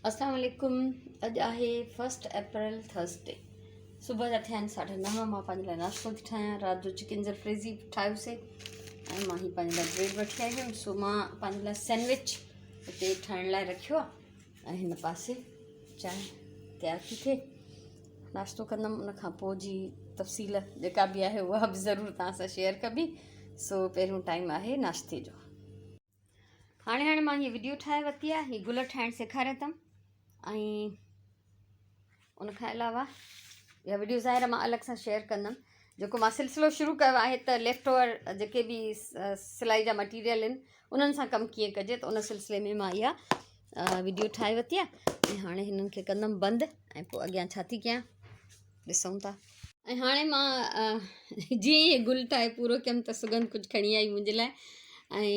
اسلام عليڪم اڄ آهي فرسٽ اپريل ٿرسڊي صبح جا ٿيا آهن ساڍا نو مان پنهنجي لاء ناشتو ٿي ٺاهيان رات جو چڪن زلفريزي ٺاهيوسي ۽ مان هي پنهنجي لاء بريڊ وٺي آئي هيم سو مان پنهنجي لاء سينڊوچ هتي ٺاهڻ لاء رکيو آهي ۽ هن پاسي چانهه تيار ٿي ٿئي ناشتو ڪندم ان کان پوء جي تفصيل جيڪا به آهي اها به ضرور توهان سان شيئر ڪبي سو پهريون ٽائيم آهي ناشتي جو هاڻي هاڻي مان هي وڊيو ٺاهي ورتي آهي هي گل ٺاهڻ سيکاريا اٿم ۽ ان کان علاوه اها وڊيو ظاهر مان الڳ سان شيئر ڪندم جيڪو مان سلسلو شروع ڪيو آهي ته ليفٽ اوور جيڪي به سلائي جا مٽيريل آهن انهن سان ڪم ڪيئن ڪجي ته ان سلسلي ۾ مان اها وڊيو ٺاهي ورتي آهي ۽ هاڻي هنن کي ڪندم بند ۽ پوء اڳيان ڇا ٿي ڪيان ڏسون ٿا ۽ هاڻي مان جيئن ئي گل ٺاهي پورو ڪيم ته سڳنڌ ڪجهه کڻي آئي منهنجي لاء ۽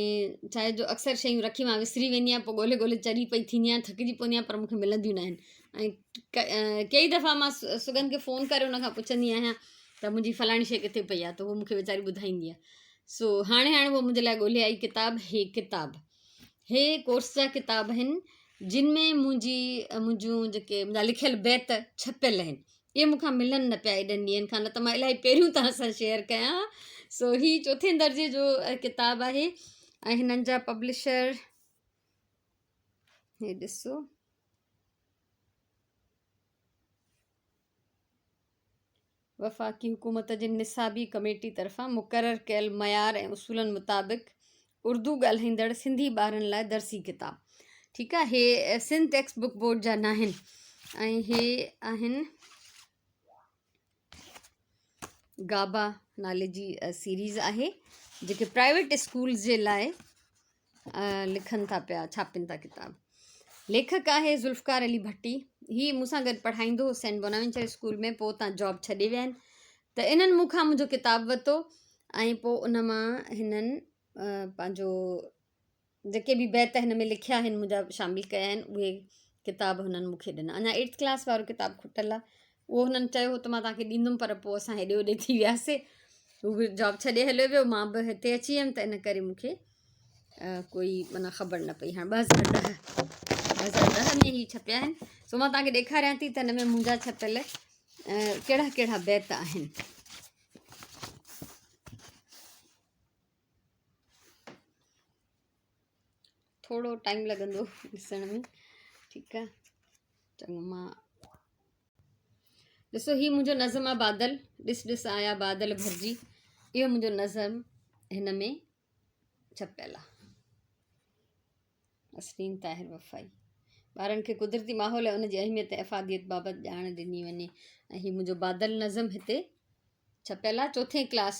ڇا آهي جو اڪثر شيون رکي مان وسري ويندي آهيان پوء ڳولي ڳولي چري پئي ٿيندي آهيان ٿڪجي پوندي آهيان پر مونکي ملنديون نه آهن ۽ ڪئي دفعا مان سڳنڌ کي فون ڪري ان کان پڇندي آهيان ته منهنجي فلاڻي شيء ڪٿي پئي آهي ته هو مونکي ويچاري ٻڌائيندي آهي سو هاڻي هاڻي هو منهنجي لاء ڳولي آئي ڪتاب هي ڪتاب هي ڪورس جا ڪتاب آهن جن ۾ منهنجي منهنجون جيڪي منهنجا لکيل بيت ڇپيل آهن اهي مون کان ملن نه پيا ايڏن ڏينهن کان نه ته مان الاهي پهريون توهان سان شيئر ڪيان ها سو هي چوٿين درجي جو ڪتاب آهي ۽ هنن جا پبلشر هي ڏسو وفاقي حڪومت جي نصابي ڪميٽي طرفان مقرر ڪيل معيار ۽ اصولن مطابق اردو ڳالهائيندڙ سنڌي ٻارن لاء درسي ڪتاب ٺيڪ آ هي سنڌ ٽيڪسٽ بڪ بورڊ جا ناهن ۽ هي آهن گابا نالي جي سيريز آهي جيڪي پرائيويٽ اسڪولز جي لاء لکن ٿا پيا ڇاپين ٿا ڪتاب ليکڪ آهي ذوالفقار علي ڀٽي هي مون سان گڏ پڙهائيندو هو سينٽ بوناوينچر اسڪول ۾ پوء اتان جاب ڇڏي ويا آهن ته انهن مون کان منهنجو ڪتاب ورتو ۽ پوء ان مان هنن پنهنجو جيڪي به بيت هن ۾ لکيا آهن منهنجا شامل ڪيا آهن اهي ڪتاب هنن مون کي ڏنا اڃا ايٽٿ ڪلاس وارو ڪتاب کٽل آهي اهو هنن چيو هو ته مان توهان کي ڏيندم پر پوء اسان هيڏي هوڏي ٿي وياسي هو به جاب ڇڏي هليو ويو مان به هتي اچي ويم ته ان ڪري مون کي ڪوئي معنيٰ خبر نه پئي هاڻي 2010 2010 ۾ هي ڇپيا آهن سو مان توهان کي ڏيکاريان ٿي ته هن ۾ منهنجا ڇپيل ڪهڙا ڪهڙا بيت آهن ٿورو ٽائيم لڳندو ڏسڻ ۾ ٺيڪ آ چڱو مان ڏسو هي منهنجو نظم آ بادل ڏس ڏس آيا بادل ڀرجي اهو منهنجو نظم هن ۾ ڇپيل آ نسرين طاهر وفائي ٻارن کي قدرتي ماحول ۽ ان جي اهميت ۽ افاديت بابت ڄاڻ ڏني وڃي ۽ هي منهنجو بادل نظم هتي ڇپيل آهي چوٿين ڪلاس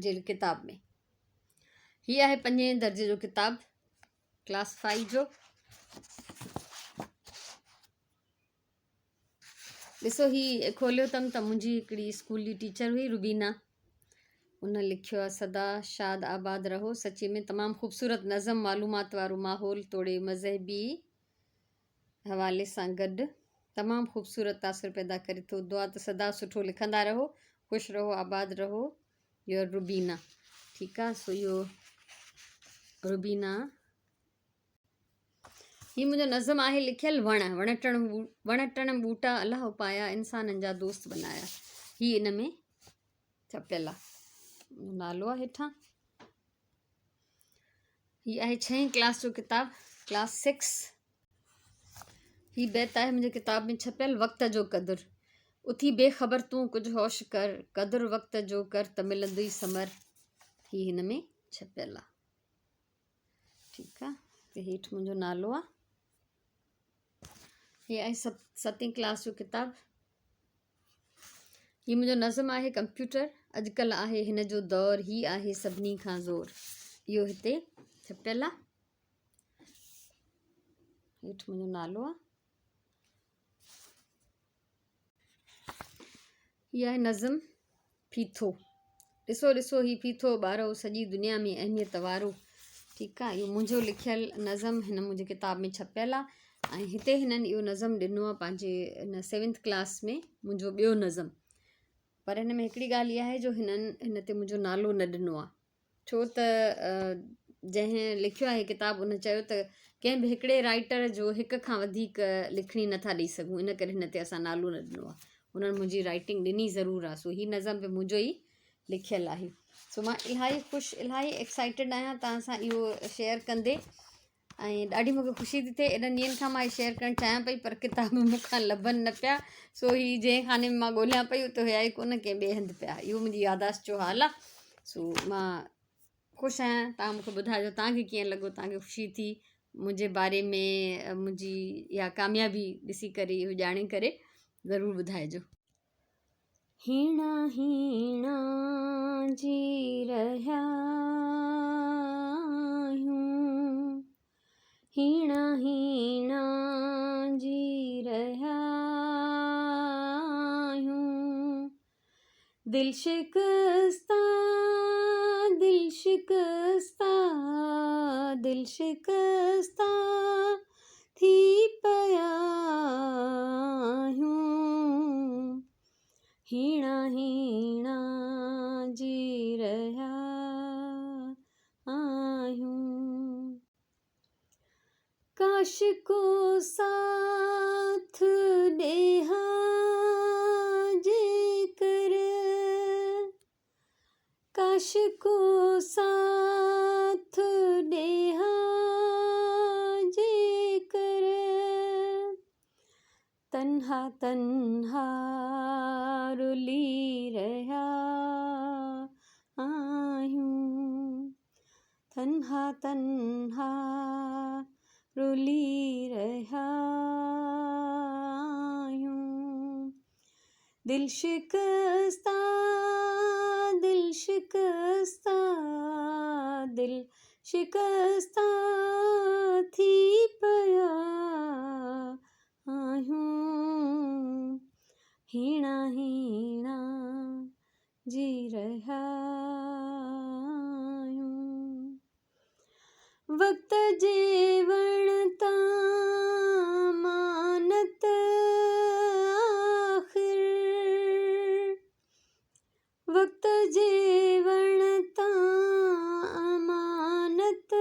جي ڪتاب ۾ هي آهي پنجين درجي جو ڪتاب ڪلاس فائيو جو ڏسو هي کوليو اٿم ته منهنجي هڪڙي اسڪول جي ٽيچر هئي روبينا ان لکيو آهي سدا شاد آباد رهو سچي ۾ تمام خوبصورت نظم معلومات وارو ماحول توڙي مذهبي حوالي سان گڏ تمام خوبصورت تاثر پيدا ڪري ٿو دعا ته سدا سٺو لکندا رهو خوش رهو آباد رهو your Rubina ٺيڪ آ سو اهو روبينا هي منهنجو نظم آهي لکيل وڻ وڻ ٽڻ وڻ ٽڻ ٻوٽا الله اپايا انسانن جا دوست بنايا هي ان ۾ ڇپيل آهي نالو آهي هيٺان هي آهي ڇهين ڪلاس جو ڪتاب ڪلاس سڪس هي بيت آهي منهنجي ڪتاب ۾ ڇپيل وقت جو قدر اٿي بي خبر تون ڪجهه هوش ڪر قدر وقت جو ڪر ته ملندوئي ثمر هي هن ۾ ڇپيل آهي ٺيڪ آ ته هيٺ منهنجو نالو آ هي آهي ستين ڪلاس جو ڪتاب هي منهنجو نظم آهي ڪمپيوٽر اڄڪلهه آهي هن جو دور هي آهي سڀني کان زور اهو هتي ڇپيل آ هيٺ منهنجو نالو آ هي آهي نظم ڦيٿو. ڏسو ڏسو هي ڦيٿو ٻارو سڄي دنيا ۾ اهميت وارو. ٺيڪ آ اهو منهنجو لکيل نظم هن منهنجي ڪتاب ۾ ڇپيل آ ۽ هتي هنن اهو نظم ڏنو آ پنهنجي هن سيونٿ ڪلاس ۾ منهنجو ٻيو نظم پر هن ۾ هڪڙي ڳالهه اها آهي جو هنن هن تي منهنجو نالو نه ڏنو آ ڇو ته جنهن لکيو آهي ڪتاب ان چيو ته ڪنهن به هڪڙي رائيٽر جو هڪ کان وڌيڪ لکڻي نٿا ڏئي سگهون ان ڪري هن تي اسان نالو نه ڏنو آهي. انهن منهنجي رائيٽنگ ڏني ضرور آهي سو هي نظم به منهنجو ئي لکيل آهي. سو مان الاهي خوش الاهي ايڪسائيٽيڊ آهيان توهان سان اهو شيئر ڪندي ۽ ڏاڍي مونکي خوشي ٿي ٿئي ايڏن ڏينهن کان مان هي شيئر ڪرڻ چاهيان پئي پر ڪتاب مون کان لڀن نه پيا سو هي جنهن خاني ۾ مان ڳوليان پئي اتي هيا ئي ڪونه ڪنهن ٻئي هنڌ پيا اهو منهنجي ياداشت جو حال آهي سو مان خوش آهيان توهان مونکي ٻڌائجو توهان کي ڪيئن لڳو توهان کي خوشي ٿي منهنجي باري ۾ منهنجي اها ڪاميابي ڏسي ڪري اهو ڄاڻي ڪري ضرور ٻڌائجو. هيڻا هيڻا جي رهيا آهيون هيڻا هيڻا جي رهيا آهيون دل شڪستا دل شڪستا دل شڪستا ٿي پيا آهيون هيڻا هيڻا جي رهيا آهيون ڪاش ڪو ساٿ ڏي ها جيڪر ڪاش ڪو ساٿ ڏي ها جيڪر تنها تنها رلي رهيا آهيون تنها تنها رلي رهيا آهيون دل شڪستا دل شڪستا دل شڪستا ٿي پيا آهيون هيڻا هيڻا جي رهيا آهيون وقت جي وڻ تان مانت آخر وقت جي وڻ تان امانت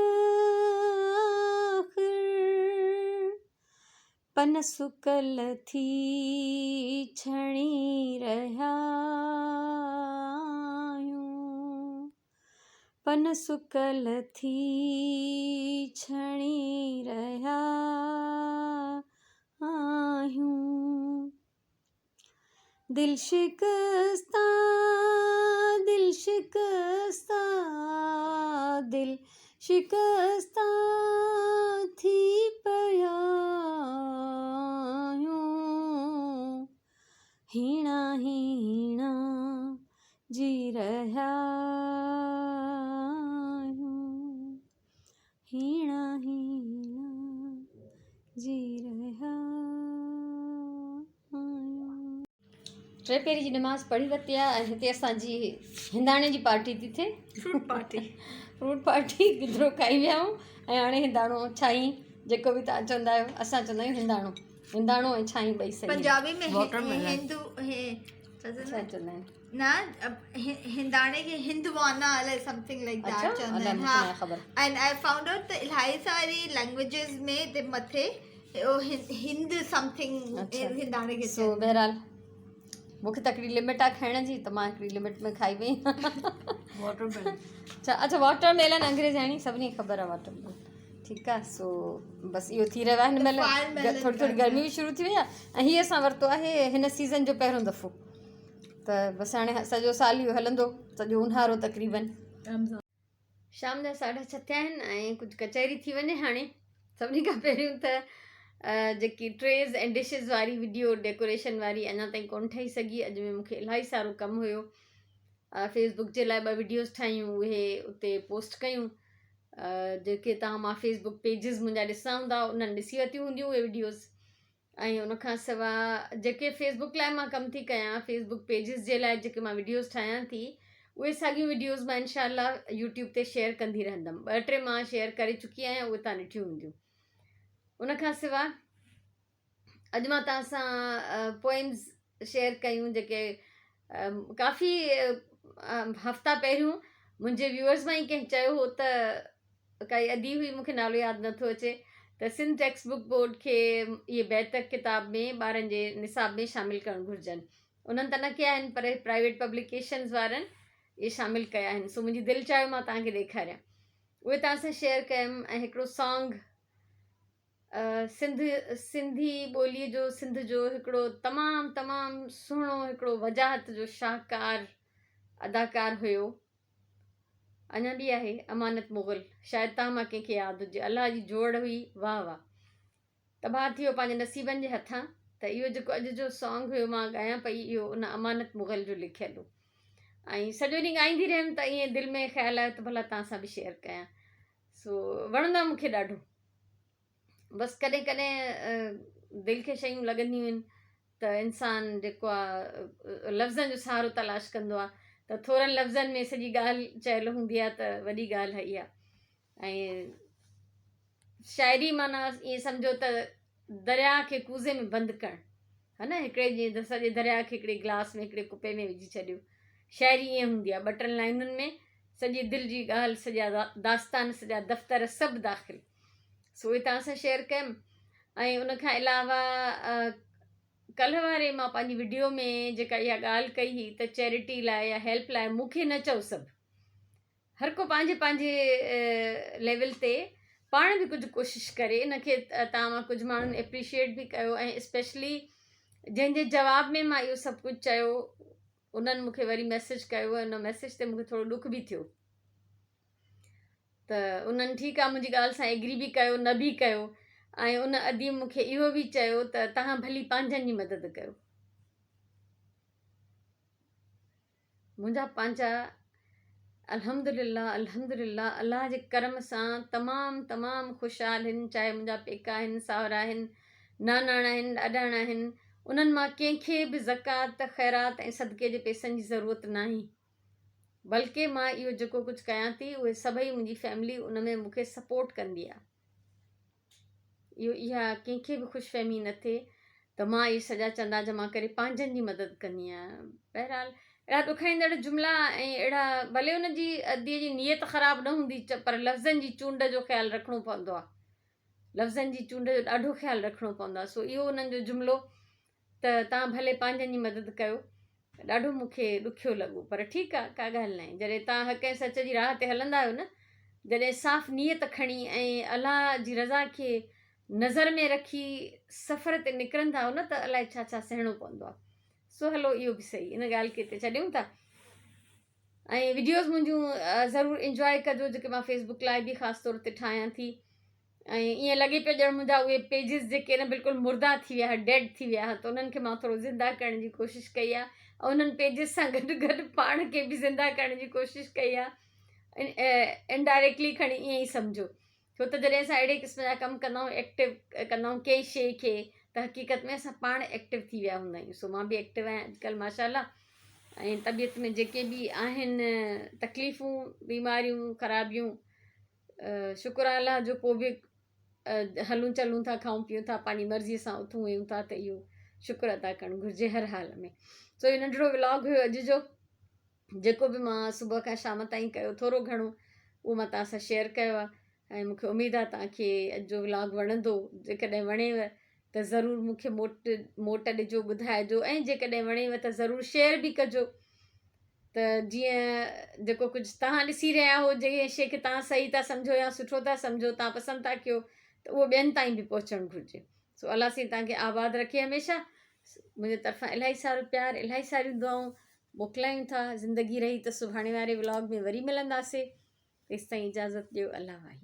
آخر پن سڪل ٿي ڇڻي رهيا آهيون. پن سڪل ٿي ڇڻي رهيا آهيون دل شڪستا دل شڪستا دل شڪستا ٿي پيا آهيون هيڻا هيڻا جي رهيا آهيون هيڻا هيڻا جي رهيا آهيون. ٽي پهري جي نماز پڙهي ورتي آهي ۽ هتي اسان جي هنداڻي جي پارٽي ٿي ٿئي فروٽ پارٽي فروٽ پارٽي گدرو کائي ويا آهيون ۽ هاڻي هنداڻو ڇائين جيڪو به توهان چوندا آهيو اسان چوندا آهيون هنداڻو هنداڻو ۽ ڇائين ٻئي صحيح آهن. پنجابي ۾ واٽرميلن. هندو هي ڇا چوندا آهن؟ نه هنداڻي کي هندوانا الائي سمٿنگ لائيڪ that چوندا آهن ها اينڊ I found out ته الاهي ساري لينگويجز ۾ هتي مٿي هند سمٿنگ هنداڻي کي سو بهرحال مونکي ته هڪڙي لمٽ آ کائڻ جي ته مان هڪڙي لمٽ ۾ کائي وئي واٽرميلن اڇا اڇا واٽرميلن انگريزياڻي سڀني کي خبر آ واٽرميلن ٺيڪ آ سو بس اهو ٿي رهيو آهي هن مهل ٿوري ٿوري گرمي به شروع ٿي وئي آ ۽ هي اسان ورتو آهي هن سيزن جو پهريون دفعو ته بس هاڻي سڄو سال اهو هلندو سڄو اونهارو تقريبن شام جا ساڍا ڇهه ٿيا آهن ۽ ڪجهه ڪچهري ٿي وڃي هاڻي سڀني کان پهريون ته جيڪي ٽريز ۽ ڊشز واري وڊيو ڊيڪوريشن واري اڃا تائين ڪونه ٺهي سگهي اڄ ۾ مونکي الاهي سارو ڪم هيو فيس بڪ جي لاء ٻه وڊيوز ٺاهيون اهي اتي پوسٽ ڪيون جيڪي تهان مان فيس بڪ پيجز منهنجا ڏسندا هوندا انهن ڏسي ورتيون هونديون اهي وڊيوز ۽ ان کان سوا جيڪي فيس بڪ لاء مان ڪم ٿي ڪيان فيس بڪ پيجز جي لاء جيڪي مان وڊيوز ٺاهيان ٿي اهي ساڳيون وڊيوز مان انشاء الله يوٽيوب تي شيئر ڪندي رهندم ٻه ٽي مان شيئر ڪري چڪي آهيان اهي تان ڏٺيون هونديون ان کان سوا اڄ مان تان سان پوئمز شيئر ڪيون جيڪي ڪافي هفتا پهريون منهنجي ويوئرز مان ئي ڪنهن چيو هو ته ڪائي ادي هئي مون کي نالو ياد نٿو اچي ته سنڌ ٽيڪسٽ بڪ بورڊ کي اهي بيت ڪتاب ۾ ٻارن جي نصاب ۾ شامل ڪرڻ گهرجن. انهن ته نه ڪيا آهن پر پرائيويٽ پبليڪيشنز وارن اهي شامل ڪيا آهن سو منهنجي دل چاهيو مان توهان کي ڏيکاريان اهي توهان سان شيئر ڪيم ۽ هڪڙو سانگ سنڌ سنڌي ٻولي جو سنڌ جو هڪڙو تمام تمام سهڻو هڪڙو وجاهت جو شاهڪار اداڪار هيو اڃا به آهي امانت مغل شايد توهان مان ڪنهن کي ياد هجي الله جي جوڙ هئي واهه واهه تباهه ٿي ويو پنهنجي نصيبن جي هٿان ته اهو جيڪو اڄ جو سانگ هيو مان ڳايان پئي اهو ان امانت مغل جو لکيل هو ۽ سڄو ڏينهن ڳائيندي رهيم ته ائين دل ۾ خيال آيو ته ڀلا توهان سان به شيئر ڪيان سو وڻندو آهي مون کي ڏاڍو بس ڪڏهن ڪڏهن دل کي شيون لڳنديون آهن ته انسان جيڪو آهي لفظن جو سهارو تلاش ڪندو آهي ته ٿورن لفظن ۾ سڄي ڳالهه چيل هوندي آهي ته وڏي ڳالهه اها ۽ شاعري معنيٰ ائين سمجهو ته درياء کي ڪوزي ۾ بند ڪرڻ ها نه هڪڙي جيئن ته سڄي درياء کي هڪڙي گلاس ۾ هڪڙي ڪپي ۾ وجهي ڇڏيو شاعري ائين هوندي آهي ٻه ٽن لائنن ۾ سڄي دل جي ڳالهه سڄا داستان سڄا دفتر سڀ داخل سو اهي توهان سان شيئر ڪيم ۽ ان کان علاوه ڪلهه واري مان پنهنجي وڊيو ۾ جيڪا اها ڳالهه ڪئي هئي ته چيرٽي لاء يا هيلپ لاء مون کي نه چئو سڀ هر ڪو پنهنجي پنهنجي ليول تي پاڻ به ڪجهه ڪوشش ڪري ان کي توهان مان ڪجهه ماڻهن اپريشيئيٽ به ڪيو ۽ اسپيشلي جنهن جي جواب ۾ مان اهو سڀ ڪجهه چيو انهن مون کي وري ميسج ڪيو ۽ ان ميسج تي مون کي ٿورو ڏک به ٿيو ته انهن ٺيڪ آهي منهنجي ڳالهه سان ايگري به ڪيو نه به ڪيو ۽ ان اديب مون کي اهو به چيو ته توهان ڀلي پنهنجن جي مدد ڪيو منهنجا پنهنجا الحمدلله الحمدلله الله جي ڪرم سان تمام تمام خوشحال هن چاهي منهنجا پيڪا آهن ساهرا آهن ناناڻا آهن ڏاڏاڻا آهن انهن مان ڪنهن کي به زڪوات خيرات ۽ صدقي جي پئسن جي ضرورت ناهي بلڪه مان اهو جيڪو ڪجهه ڪيان ٿي اهي سڀئي منهنجي فيملي ان ۾ مون کي سپورٽ ڪندي آهي اهو اها ڪنهن کي به خوش فهمي نه ٿئي ته مان اهي سڄا چندا جمع ڪري پنهنجن جي مدد ڪندي آهيان. بهرحال اهڙا ڏکائيندڙ جملا ۽ اهڙا ڀلي ان جي اديء جي نيت خراب نه هوندي پر لفظن جي چونڊ جو خيال رکڻو پوندو آهي. لفظن جي چونڊ جو ڏاڍو خيال رکڻو پوندو آهي. سو اهو انهن جو جملو ته توهان ڀلي پنهنجن جي مدد ڪيو ڏاڍو مون کي ڏکيو لڳو پر ٺيڪ آ ڪا ڳالهه ناهي جڏهن توهان حق ۽ سچ جي راهه تي هلندا آهيو نه جڏهن صاف نيت کڻي ۽ الله جي رضا کي نظر ۾ رکي سفر تي نڪرندا آهيو نه ته الائي ڇا ڇا سهڻو پوندو آهي سو هلو اهو به صحيح ان ڳالهه کي هتي ڇڏيون ٿا ۽ وڊيوز منهنجون ضرور انجواء ڪجو جيڪي مان فيس بڪ لاء به خاص طور تي ٺاهيان ٿي ۽ ائين لڳي پيو ڄڻ منهنجا اهي پيجز جيڪي نه بلڪل مردا ٿي ويا ڊيڊ ٿي ويا ته انهن کي مان ٿورو زنده ڪرڻ جي ڪوشش ڪئي آهي ۽ انهن پيجز سان گڏ گڏ پاڻ کي به زنده ڪرڻ جي ڪوشش ڪئي آهي انڊائريڪٽلي کڻي ائين ئي سمجهو ڇو ته جڏهن اسان اهڙي قسم جا ڪم ڪندا آهيون ايڪٽو ڪندا آهيون ڪنهن شيء کي ته حقيقت ۾ اسان پاڻ ايڪٽو ٿي ويا هوندا آهيون سو مان به ايڪٽو آهيان اڄڪلهه ماشاء الله ۽ طبيعت ۾ جيڪي به آهن تڪليفون بيماريون خرابيون شڪر آهي الله جو پوء به هلون چلون ٿا کائون پيئون ٿا پنهنجي مرضي سان اٿون ويهون ٿا ته اهو شڪر ادا ڪرڻ گهرجي هر حال ۾ سو اهو ننڍڙو ولاگ هيو اڄ جو جيڪو به مان صبح کان شام تائين ڪيو ٿورو گهڻو اهو مان توهان سان شيئر ڪيو آهي ۽ مونکي اميد آهي توهان کي اڄ جو ولاگ وڻندو جيڪڏهن وڻيو ته ضرور مون کي موٽ موٽ ڏجو ٻڌائجو ۽ جيڪڏهن وڻيو ته ضرور شيئر به ڪجو ته جيئن جيڪو ڪجهه توهان ڏسي رهيا هو جنهن شيء کي توهان صحيح ٿا سمجهو يا سٺو ٿا سمجهو توهان پسند ٿا ڪيو ته اهو ٻين تائين به پهچڻ گهرجي سو الله سائين توهان کي آباد رکي هميشه منهنجي طرفان الاهي سارو پيار الاهي ساريون دعائون موڪلايون ٿا زندگي رهي ته سڀاڻي واري ولاگ ۾ وري ملنداسي تيستائين اجازت ڏيو الله واهي.